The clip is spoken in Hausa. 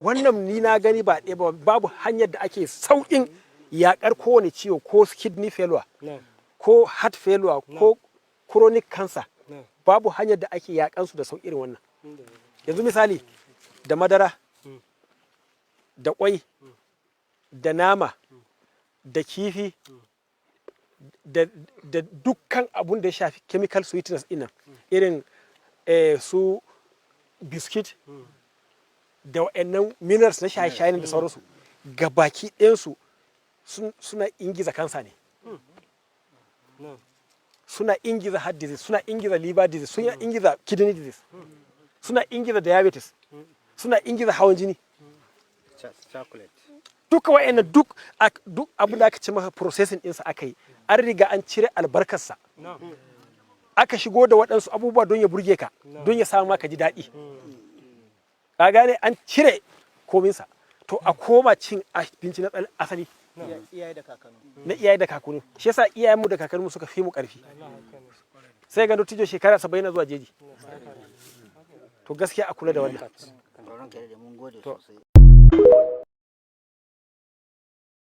Wannan ni na gani ba ɗaya ba. Babu hanyar da ake sauƙin yaƙar kowane ciwo, ko kidney failure, ko heart failure, ko chronic cancer, babu hanyar da ake yaƙan su da sauƙi irin wannan. Yanzu misali, da madara, da ƙwai, da nama, da kifi, da dukkan abun da ya shafi chemical sweeteners ɗin, irin su biskit da wa'annan minerals na shaye-shaye da sauransu, gabaki ɗayansu suna ingiza kansa ne, suna ingiza heart disease, suna ingiza liver disease, suna ingiza kidney disease, suna ingiza diabetes, suna ingiza hawan jini. Chocolate. Duka wa'annan, duk abin da aka ce maka processing ɗinsa aka yi, an riga an cire albarkarsa, aka shigo da waɗansu abubuwa don ya burge ka, don ya samu maka ji daɗi. Ka gane, an cire kominsa. To, a koma cin abinci na asali. Iyaye da kakanni. Na iyaye da kakanni. Shi yasa iyayenmu da kakanninmu suka fi mu ƙarfi. Sai ga dattijo shekara 70 na zuwa jeji. To, gaskiya a kula da wannan. Ranka da mun gode sosai.